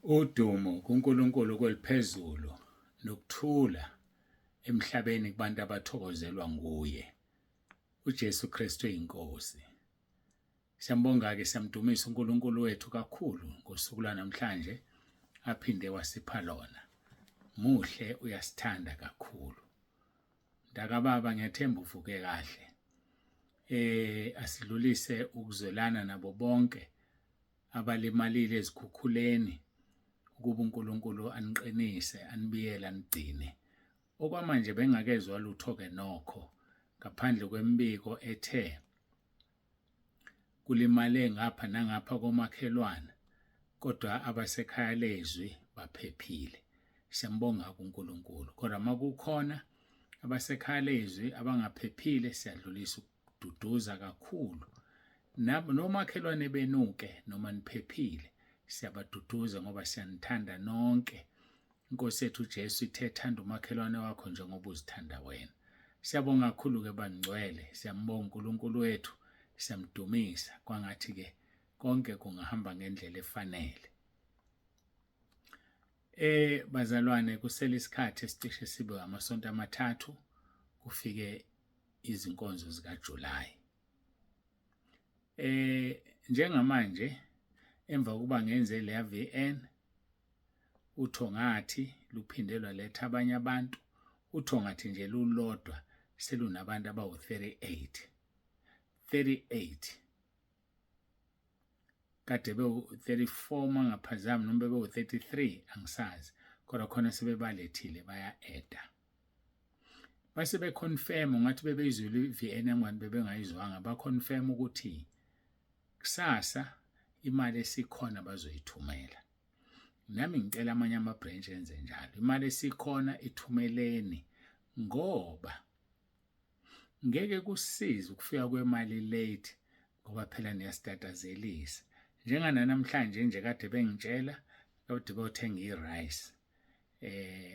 Udumo kuNkulunkulu kweliphezulu nokuthula emhlabeni kubantu abathokozelwa nguye. UJesu Kristu inkosi. Siyambonga-ke siyamdumisa uNkulunkulu wethu kakhulu ngosuku lwanamhlanje aphinde wasipha lona. Muhle uyasithanda kakhulu. Mntakababa ngiyathemba uvuke kahle. Asidlulise ukuzwelana nabo bonke abalimalile ezikhukhuleni ukuba uNkulunkulu aniqinise anibiyele anigcine. Okwamanje bengakezwa lutho-ke nokho ngaphandle kwemibiko ethe kulimale ngapha nangapha komakhelwane kodwa abasekhaya lezwi baphephile. Siyambonga kuNkulunkulu. Kodwa makukhona abasekhaya lezwi abangaphephile siyadlulisa ukududuza kakhulu. Nomakhelwane benu-ke noma niphephile siyabaduduza ngoba siyanithanda nonke. Inkosi yethu uJesu ithe thanda umakhelwane wakho njengoba uzithanda wena. Siyabonga kakhulu-ke bangcwele, siyambonga uNkulunkulu wethu, siyamdumisa kwangathi-ke konke kungahamba ngendlela efanele. Bazalwane kusele isikhathi esicishe sibe amasonto amathathu kufike izinkonzo zikaJuly. Njengamanje emva kokuba ngenze leya VN uThongathi luphinde lwaletha abanye abantu uThongathi nje lulodwa selunabantu abawu-38 38 kade bewu-34 mangaphazami noma bebewu-33 angisazi kodwa khona sebebalethile baya-eda base beconfirm ngathi bebeyizwile i-VN engwani bebengayizwanga baconfirm ukuthi kusasa imali esikhona bazoyithumela. Nami ngicela amanye ama-branch enze njalo. Imali esikhona ithumeleni ngoba ngeke kusize ukufika kwemali late ngoba phela niyasitatazelisa. Njengananamhlanje nje kade bengitshela kade beyothenga i-rice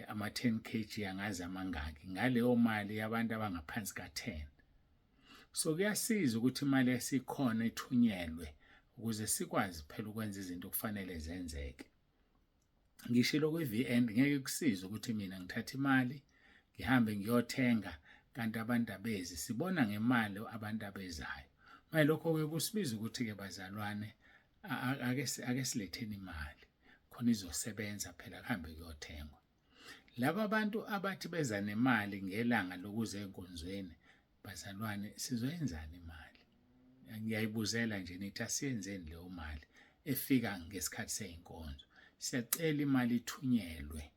ama 10 kg angazi amangaki ngaleyo mali yabantu abangaphansi ka-10. So kuyasiza ukuthi imali esikhona ithunyelwe ukuze sikwazi phela ukwenza izinto okufanele zenzeke. Ngishilo kwi-VN ngeke kusize ukuthi mina ngithathe imali ngihambe ngiyothenga kanti abantu abezi sibona ngemali abantu abezayo. Manje lokho-ke kusibiza ukuthi-ke bazalwane ake siletheni imali khona izosebenza phela kuhambe kuyothengwa. Laba bantu abathi beza nemali ngelanga lokuza enkonzweni bazalwane sizoyenzani imali? Ngiyayibuzela nje nithi asiyenzeni leyo mali efika ngesikhathi seyinkonzo. Siyacela imali ithunyelwe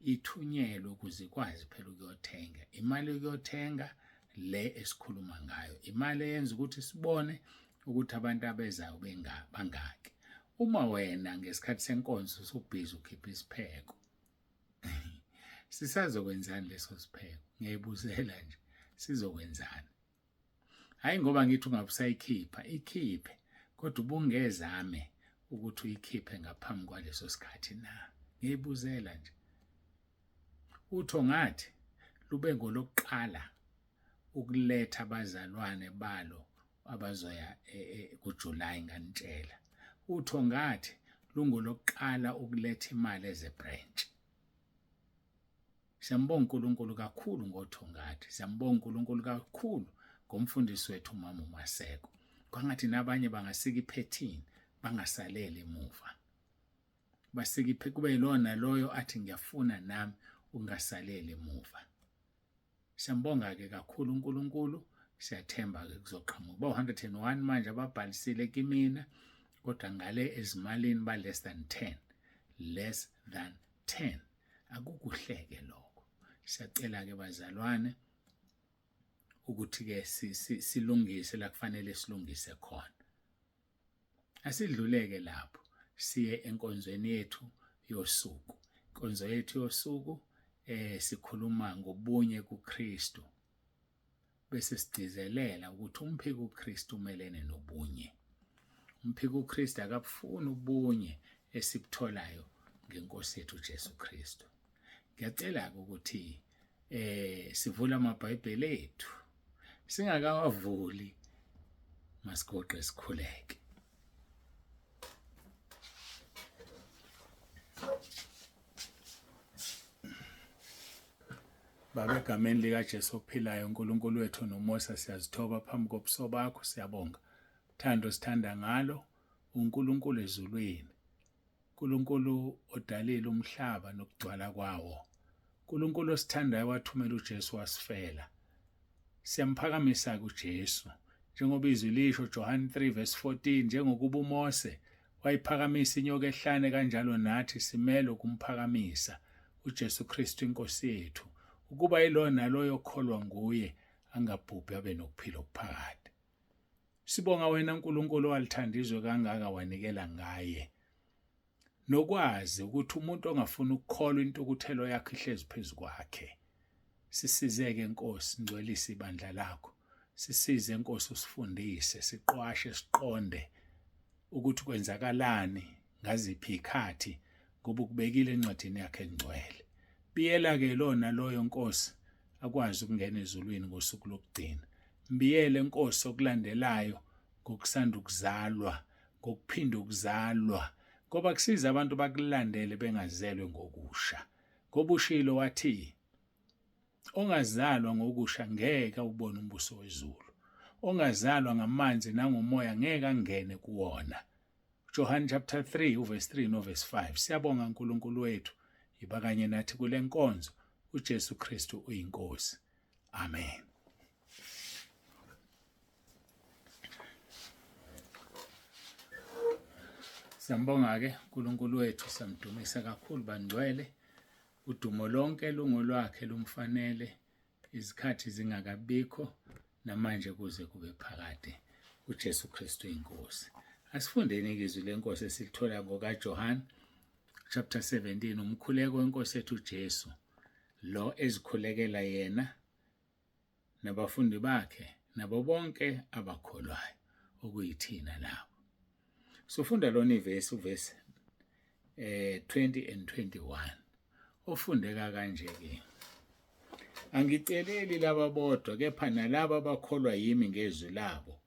ithunyelwe ukuze ikwazi phela ukuyothenga. Imali yokuyothenga le esikhuluma ngayo, imali eyenza ukuthi sibone ukuthi abantu abezayo bangaki. Uma wena ngesikhathi senkonzo usubhizi ukhipha isipheko, sisazokwenzani leso sipheko? Ngiyayibuzela nje, sizokwenzani? Hhayi ngoba ngithi ungabe usayikhipha, ikhiphe kodwa ubungezame ukuthi uyikhiphe ngaphambi kwaleso sikhathi na? Ngiyayibuzela nje. Utho ngathi lube ngolokuqala ukuletha abazalwane balo abazoya e, e, kuJuly nganitshela. Utho ngathi lungolokuqala ukuletha imali eze branch. Siyambonga uNkulunkulu kakhulu ngoThongathi. Siyambonga uNkulunkulu kakhulu ngomfundisi wethu uMama uMaseko. Kwangathi nabanye bangasika iphethini bangasaleli emuva. Basika iphe kube yilona naloyo athi ngiyafuna nami ungasaleli emuva. Siyambonga-ke kakhulu uNkulunkulu, siyathemba-ke kuzoqhamuka. Ba-101 manje ababhalisile kimina, kodwa ngale ezimalini ba-less than 10. Less than 10. Akukuhleke lokho. Siyacela-ke bazalwane ukuthi-ke silungise la kufanele silungise khona. Asidluleke lapho siye enkonzweni yethu yosuku. Inkonzo yethu yosuku sikhuluma ngobunye kuKristu. Bese sigcizelela ukuthi umphiki uKristu umelene nobunye. Umphiki uKristu akabufuni ubunye esibutholayo ngenkosi yethu uJesu Kristu. Ngiyacela-ke ukuthi sivule amaBhayibheli ethu singakawavuli masigoqe sikhuleke. Baba, egameni likaJesu ophilayo, uNkulunkulu wethu nomusa, siyazithoba phambi kobuso bakho, siyabonga. Uthando sithanda ngalo uNkulunkulu ezulwini. uNkulunkulu odalile umhlaba nokugcwala kwawo. uNkulunkulu osithandayo wathumela uJesu wasifela. Siyamphakamisa kuJesu. Njengoba izwi lisho John 3 verse 14, njengokuba uMose wayiphakamisa inyoka ehlane, kanjalo nathi simele ukumphakamisa uJesu Kristu inkosi yethu, ukuba yilowo naloyo okholwa nguye angabhubhi abe nokuphila okuphakade. Sibonga wena Nkulunkulu owalithanda izwe kangaka wanikela ngaye. Nokwazi ukuthi umuntu ongafuni ukukholwa intukuthelo yakho ihlezi phezu kwakhe. Sisizeke Nkosi, ngcwelisa ibandla lakho. Sisize Nkosi usifundise, siqwashe siqonde ukuthi kwenzakalani ngaziphi ikhathi ngoba ukubekile encwadini yakhe engcwele. Biyela-ke lona loyo Nkosi akwazi ukungena ezulwini ngosuku lokugcina. Mbiyele Nkosi okulandelayo ngokusanda ukuzalwa, ngokuphinda ukuzalwa, ngoba kusiza abantu bakulandele bengazelwe ngokusha. Ngoba ushilo wathi ongazalwa ngokusha ngeke awubone umbuso wezulu. Ongazalwa ngamanzi nangomoya ngeke angene kuwona. John chapter 3 uverse 3 noverse 5. Siyabonga uNkulunkulu wethu, yiba kanye nathi kule nkonzo. uJesu Kristu uyiNkosi. Amen. Siyambonga-ke uNkulunkulu wethu, siyamdumisa kakhulu bangcwele. Udumo lonke lungolwakhe lumfanele izikhathi zingakabikho namanje kuze kube phakade. uJesu Kristu inkosi. Asifundeni izwi lenkosi esilithola ngokaJohn chapter 17, umkhuleko wenkosi ethu uJesu lo ezikhulekela yena nabafundi bakhe nabo bonke abakholwayo okuyithina labo. Sofunda lona ivesi, uvesi 20 and 21 ofundeka kanje ke. Angiceleli laba bodwa kepha nalaba abakholwa yimi ngezwi labo,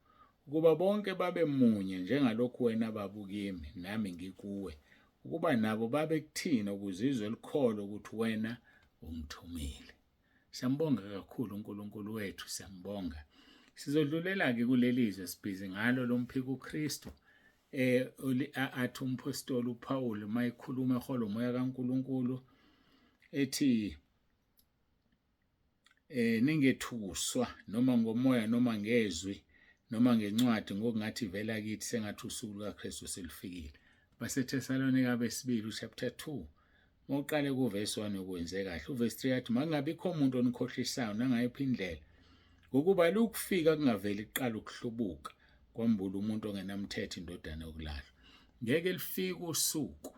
ukuba bonke babe munye njengalokhu wena Baba ukimi nami ngikuwe, ukuba nabo babe kuthina ukuze izwe likholwe ukuthi wena ungithumile. Siyambonga kakhulu uNkulunkulu wethu, siyambonga. Sizodlulela-ke kuleli zwe sibhizi ngalo lomphiko uKristu athi umpostoli uPaul uma ekhuluma ehola umoya kaNkulunkulu ethi ningethuswa noma ngomoya noma ngezwi noma ngencwadi ngokungathi ivela kithi sengathi usuku lukaKristu selufikile. BaseThesalonika besibili chapter 2 mawuqale kuvesi 1 ukwenze kahle. Uvesi 3 athi makungabikho umuntu onikhohlisayo nangayiphi indlela, ngokuba lukufika kungaveli kuqala ukuhlubuka kwambula umuntu ongenamthetho indodana yokulahlwa. Ngeke lifike usuku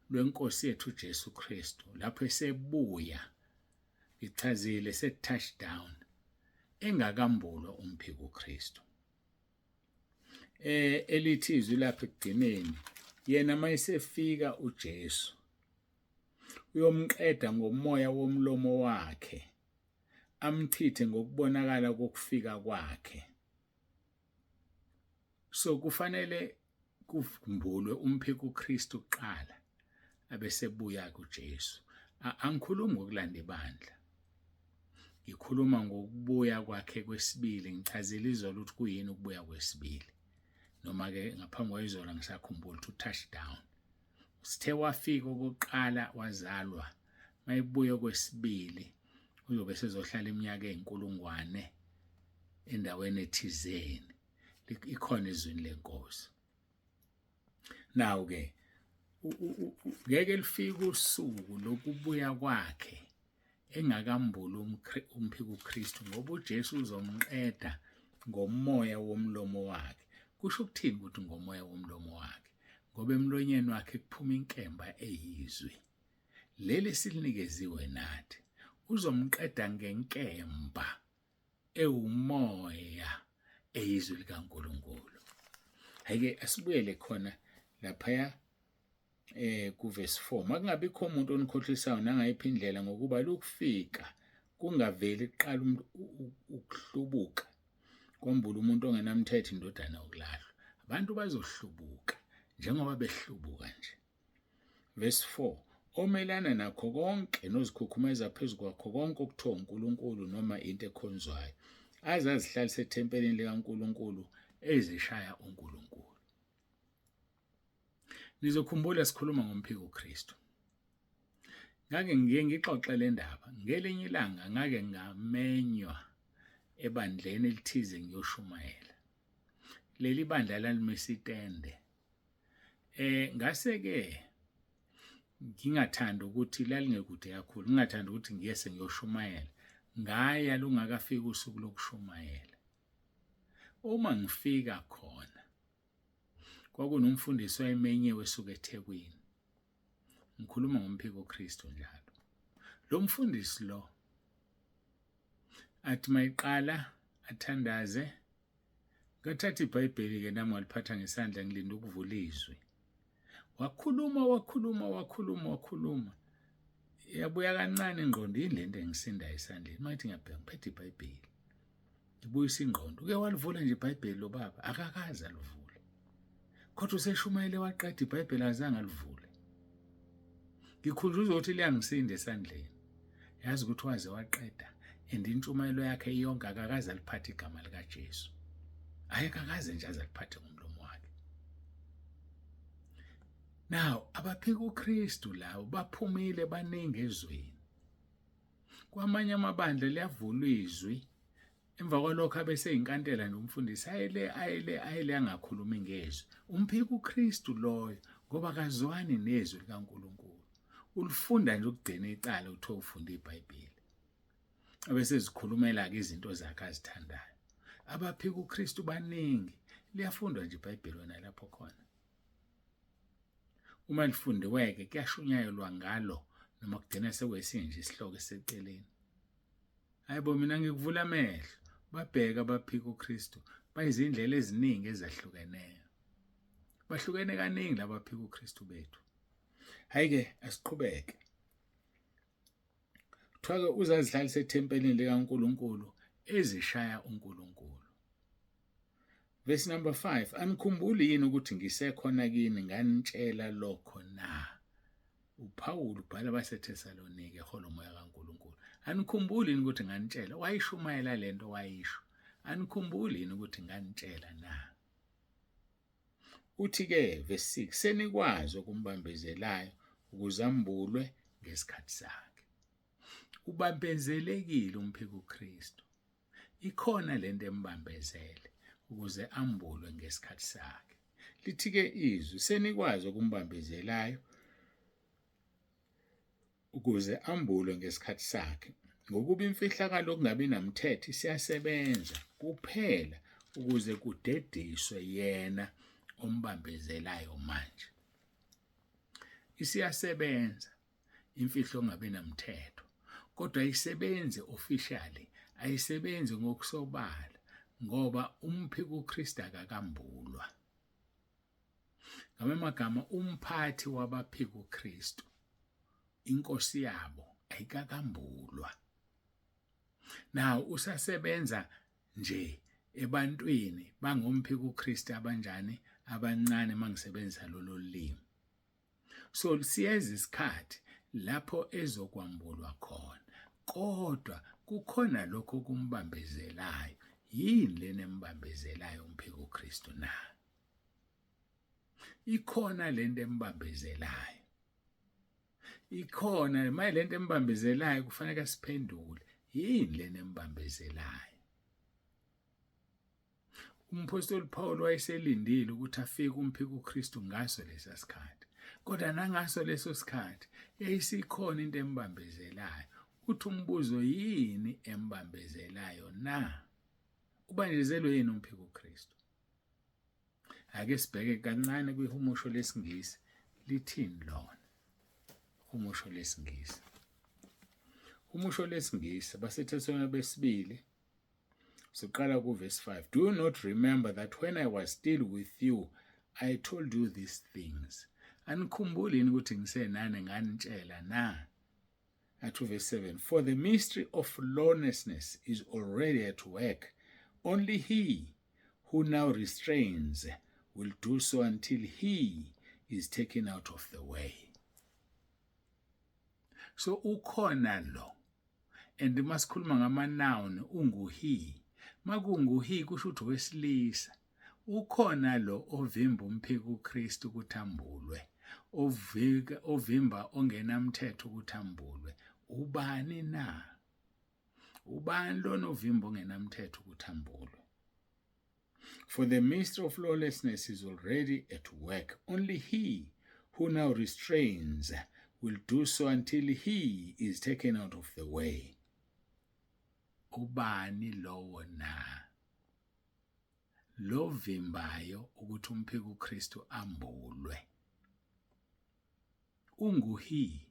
lwenkosi yethu uJesu Kristu lapho esebuya, ngichazile se-touchdown, engakambulwa umphiko uKristu. Elithi izwi lapha ekugcineni, yena mayesefika uJesu uyomqeda ngomoya womlomo wakhe, amchithe ngokubonakala kokufika kwakhe. So kufanele kuvumbulwe umphiko uKristu kuqala abesebuya kuJesu. Angikhulumi ngokulanda ibandla, ngikhuluma ngokubuya kwakhe kwesibili. Ngichazile izolo ukuthi kuyini ukubuya kwesibili, noma ke ngaphambi kwayizolo ngisakhumbula ukuthi touchdown sithe wafika okokuqala wazalwa, mayebuya kwesibili uyobe sezohlala iminyaka eyinkulungwane endaweni ethizeni ikhona ezwini lenkosi. Now ke ngeke lifike usuku lokubuya kwakhe engakambuli umphiko uKristu, ngoba uJesu uzomqeda ngomoya womlomo wakhe. Kusho ukuthini ukuthi ngomoya womlomo wakhe? Ngoba emlonyeni wakhe kuphuma inkemba eyizwi leli silinikeziwe nathi. Uzomqeda ngenkemba ewumoya eyizwi likaNkulunkulu. Hhayi-ke asibuyele khona laphaya kuverse 4. Makungabikho umuntu onikhohlisayo nangayiphi indlela, ngokuba lukufika kungaveli kuqala ukuhlubuka kwambula umuntu ongenamthetho indodana yokulahlwa. Abantu bazohlubuka njengoba behlubuka nje. Verse 4. Omelana nakho konke nozikhukhumeza phezu kwakho konke okuthiwa uNkulunkulu noma into ekhonzwayo, aze azihlalise ethempelini likaNkulunkulu ezishaya uNkulunkulu. Nizokhumbula sikhuluma ngomphiko Kristu. Ngake ngiye ngixoxe le ndaba. Ngelinye ilanga ngake ngamenywa ebandleni elithize ngiyoshumayela. Leli bandla lalimise itende. Ngase ke ngingathandi ukuthi lalingekude kakhulu, ngingathandi ukuthi ngiye sengiyoshumayela. Ngaya lungakafiki usuku lokushumayela. Uma ngifika khona kwakunomfundisi wayemenyiwe esuka eThekwini. Ngikhuluma ngomphiko Kristu njalo. Lo mfundisi lo athi mayiqala athandaze ngathatha iBhayibheli ke nami ngaliphatha ngesandla ngilinde ukuvula izwi. Wakhuluma wakhuluma wakhuluma wakhuluma. Yabuya kancane ingqondo yini lento engisindayo esandleni. Mayithi ngiyabheka ngiphethe iBhayibheli. Ngibuyisa ingqondo. Uke walivula nje iBhayibheli lo baba akakaze alivule. Kodwa useshumayele waqeda iBhayibheli azange alivule. Ngikhunjuzwa ukuthi liyangisinda esandleni. Yazi ukuthi waze waqeda and intshumayelo yakhe yonke akakaze aliphathe igama likaJesu. Ayekakaze nje aze aliphathe ngomlomo wakhe. Now abaphika uKristu lawo baphumile baningi ezweni. Kwamanye amabandla liyavulwa izwi emva kwalokho abese inkantela nje umfundisi ayele ayele ayele angakhulumi ngezwi. Umphika uKristu loyo ngoba akazwani nezwi likaNkulunkulu. Ulifunda nje ukugcina icala uthiwa ufunda iBhayibheli. Abese zikhulumela-ke izinto zakhe azithandayo. Abaphika uKristu baningi. Liyafundwa nje iBhayibheli wena lapho khona. Uma lifundiwe-ke kuyashunyayelwa ngalo noma kugcina sekwesinye nje isihloko esiseceleni. Hayi bo mina ngikuvula amehlo. Babheka abaphika uKristu bayizindlela eziningi ezahlukeneyo. Bahlukene kaningi laba phika uKristu bethu. Hayi-ke asiqhubeke. Kuthiwa-ke uzazihlalisa ethempelini likaNkulunkulu ezishaya uNkulunkulu. Verse number 5 anikhumbuli yini ukuthi ngisekhona kini nganitshela lokho na? uPawulu ubhala baseThesalonike ehola umoya kaNkulunkulu. Anikhumbuli yini ukuthi nganitshela? Wayishumayela lento wayisho. Anikhumbuli yini ukuthi nganitshela na? Uthi-ke verse 6 senikwazi okumbambezelayo ukuze ambulwe ngesikhathi sakhe. Ubambezelekile umphikuKristu. Ikhona lento embambezele ukuze ambulwe ngesikhathi sakhe. Lithi-ke izwi senikwazi okumbambezelayo ukuze ambulwe ngesikhathi sakhe. Ngokuba imfihlakalo yokungabi namthetho isiyasebenza kuphela ukuze kudediswe yena ombambezelayo manje. Isiyasebenza imfihlo yokungabi namthetho, kodwa ayisebenzi officially, ayisebenzi ngokusobala ngoba umphikuKristu akakambulwa. Ngamanye amagama umphathi wabaphikuKristu inkosi yabo ayikakambulwa. Now usasebenza nje ebantwini bangomphikuKristu abanjani abancane mangisebenzisa lolo limi. So siyeza isikhathi lapho ezokwambulwa khona. Kodwa kukhona lokho okumbambezelayo. Yini lena embambezelayo umphikuKristu na? Ikhona lento embambezelayo. Ikhona manje lento embambezelayo kufanele siphendule. Yini lena embambezelayo? Umphostoli Paul wayeselindile ukuthi afike umphikuKristu ngaso lesa sikhathi. Kodwa nangaso leso sikhathi yayisikhona into embambezelayo. Uthi umbuzo yini embambezelayo na? Ubanjezelwe yini umphikuKristu? Ake sibheke kancane kwihumusho lesiNgisi lithini lona. Humusho lesiNgisi. Humusho lesiNgisi baseThesalonika besibili siqala kuvesi 5. Do you not remember that when I was still with you I told you these things? Anikhumbuli yini ukuthi ngisenani nganitshela na? Athi verse 7 For the mystery of lawlessness is already at work. Only he who now restrains will do so until he is taken out of the way. So ukhona lo. And masikhuluma ngama noun ungu he. Makungu he kusho ukuthi wesilisa. Ukhona lo ovimba umphiki uKristu ukuthi ambulwe. Ovika ovimba ongenamthetho ukuthi ambulwe. Ubani na? Ubani lona ovimba ongenamthetho ukuthi ambulwe? For the mystery of lawlessness is already at work. Only he who now restrains will do so until he is taken out of the way. Ubani lowo na? Lo vimbayo ukuthi umphiki uKristu ambulwe. Unguhi.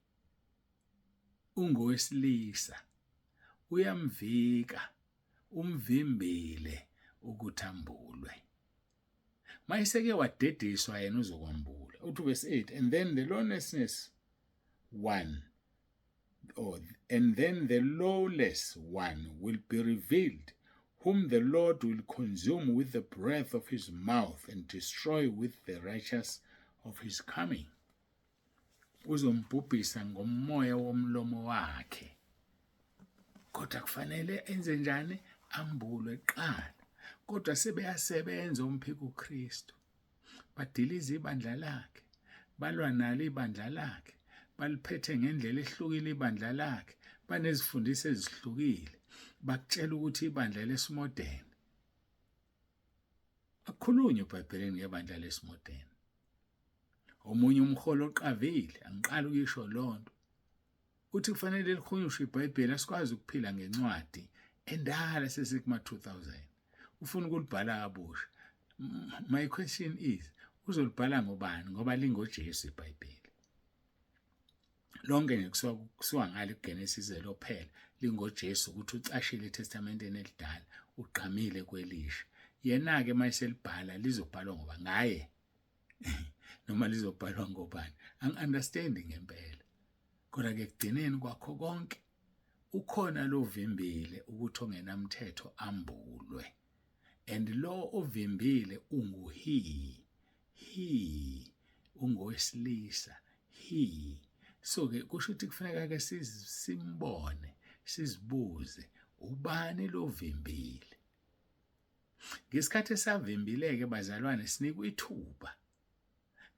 Ungowesilisa. Uyamvika. Umvimbile ukuthi ambulwe. Mayiseke wadediswa yena uzokwambula. Uthi verse 8 and then the lawlessness one or and then the lawless one will be revealed whom the Lord will consume with the breath of his mouth and destroy with the righteous of his coming. Uzombhubhisa ngomoya womlomo wakhe. Kodwa kufanele enze njani? Ambulwe kuqala. Kodwa sebeyasebenza umphiko uKristu. Badiliza ibandla lakhe, balwa nalo ibandla lakhe, baliphethe ngendlela ehlukile ibandla lakhe, banezifundiso ezihlukile, bakutshela ukuthi ibandla lesimodern. Akukhulunywa eBhayibhelini ngebandla lesimodern. Omunye umholi oqavile, angiqali ukuyisho lonto. Uthi kufanele lihunyushwe iBhayibheli asikwazi ukuphila ngencwadi endala sesikuma 2000. Ufuna ukulibhala kabusha. My question is uzolibhala ngobani ngoba lingoJesu iBhayibheli. Lonke nje kusuka kusuka ngale kuGenesis elophela lingoJesu ukuthi ucashile eTestamenteni elidala ugqamile kwelisha. Yena ke mayeselibhala lizobhalwa ngoba ngaye noma lizobhalwa ngobani angi-understandi ngempela kodwa ke ekugcineni kwakho konke ukhona lo vimbile ukuthi ongenamthetho ambulwe and lo ovimbile ungu he he ungowesilisa he so ke kusho ukuthi kufuneka ke simbone sizibuze ubani lo vimbile. Ngesikhathi esavimbileke bazalwane sinikwa ithuba.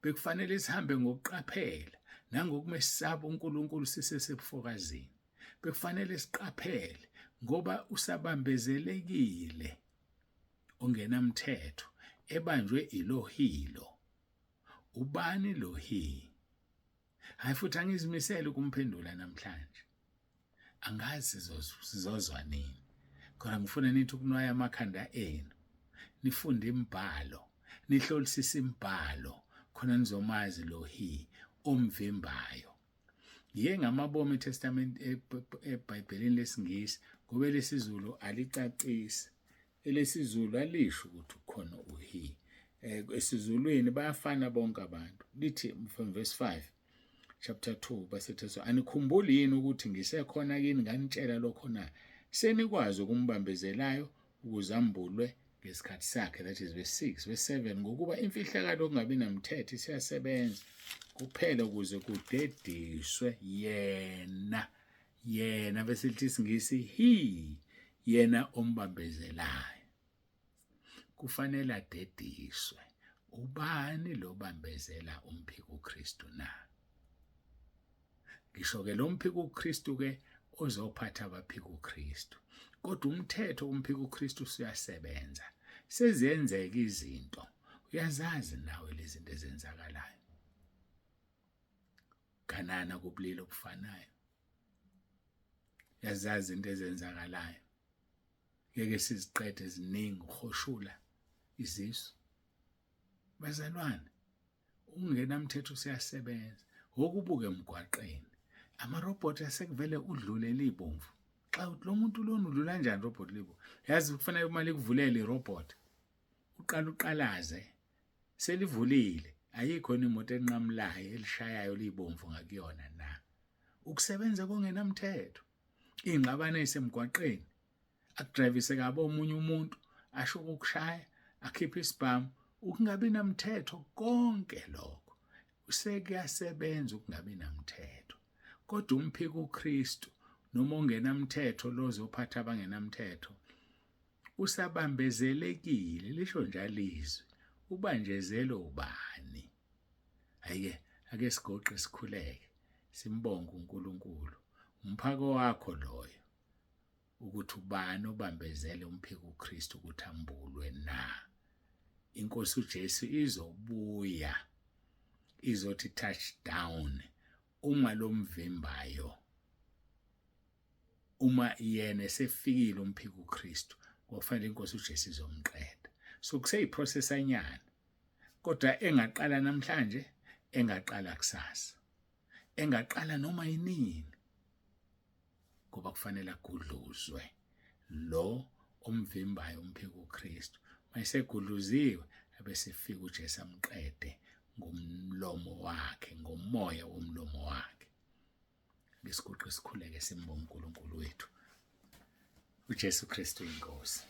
Bekufanele sihambe ngokuqaphela nangokumesaba uNkulunkulu sisesebufokazini. Bekufanele siqaphele ngoba usabambezelekile ongenamthetho ebanjwe ilohilo. Ubani lo he? Hayi futhi angizimisele ukumphendula namhlanje. Angazi sizozwa nini. Kodwa ngifuna nithi ukunwaya amakhanda enu. Nifunde imibhalo, nihlolisise imibhalo khona nizomazi lo he omvimbayo. Ngiye ngamabomu eTestament eBhayibhelini lesiNgisi ngoba elesiZulu alicacisi. ElesiZulu alisho ukuthi ukhona uhe. EsiZulwini bayafana bonke abantu. Lithi from verse 5 chapter 2 basethe anikhumbuli yini ukuthi ngisekhona kini nganitshela lokho na? Senikwazi ukumbambezelayo ukuze ambulwe ngesikhathi sakhe, that is verse 6. Verse 7 ngokuba imfihlakalo yokungabi namthetho isiyasebenza kuphela ukuze kudediswe yena yena bese lithi isingisi he yena ombambezelayo kufanele adediswe. Ubani lo bambezela umphiko uKristu na? Ngisho ke lo mphiko uKristu ke ozophatha abaphika uKristu, kodwa umthetho umphiko uKristu usuyasebenza. Seziyenzeka izinto, uyazazi nawe lezi zinto ezenzakalayo. Ganana kubulili obufanayo, yazazi into ezenzakalayo. Ngeke siziqede ziningi, uhoshula izisu. Bazalwane, ukungenamthetho usiyasebenza. Wokubuka emgwaqeni amarobhothi asekuvele udlule libomvu. Xa uthi lo muntu lona udlula kanjani robot libo, yazi kufanele uma likuvulele irobot uqala uqalaze selivulile, ayikho imoto enqamulayo elishayayo libomvu ngakuyona na. Ukusebenza kongenamthetho, ingxabano esemgwaqeni, akudrivise kabi omunye umuntu, asho ukukushaya, akhiphe isibhamu, ukungabi namthetho konke lokho sekuyasebenza ukungabi namthetho. Kodwa umphika uKristu noma ongenamthetho lo ozophatha abangenamthetho usabambezelekile, lisho njalo izwi. Ubanjezelwe ubani? Ayike ake sigoqe sikhuleke simbonge uNkulunkulu. Umphako wakho loyo ukuthi ubani obambezele umphiko uKristu ukuthi ambulwe na. Inkosi uJesu izobuya izothi touch down uma lomvimbayo uma yena esefikile umphiko uKristu kwafanele inkosi uJesu izomqeda. So kuseyiprocessanyana kodwa engaqala namhlanje, engaqala kusasa, engaqala noma yinini, ngoba kufanele agudluzwe lo omvimbayo umphiko uKristu. Mayesegudluziwe abesefika uJesu amqede ngomlomo wakhe, ngomoya womlomo wakhe. Ake siguqe sikhuleke simbonge uNkulunkulu wethu. uJesu Kristu inkosi.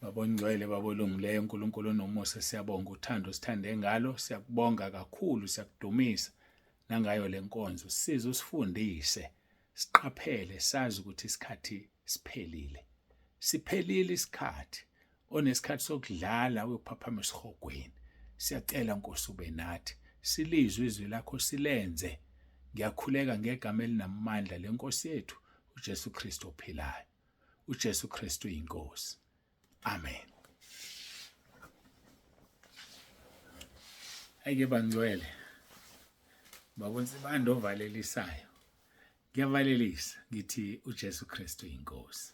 Baba ongcwele, Baba olungileyo, uNkulunkulu onomusa, siyabonga uthando osithande ngalo, siyakubonga kakhulu, siyakudumisa nangayo le nkonzo. Size usifundise, siqaphele, sazi ukuthi isikhathi siphelile. Siphelile isikhathi. Onesikhathi sokudlala uyophaphama esihogweni. Siyacela Nkosi ube nathi. Silizwe izwi lakho silenze. Ngiyakhuleka ngegama elinamandla lenkosi yethu uJesu Kristu ophilayo. uJesu Kristu inkosi. Amen. Ayike bangcwele. Babonsi bando ovalelisayo. Ngiyavalelisa ngithi uJesu Kristu inkosi.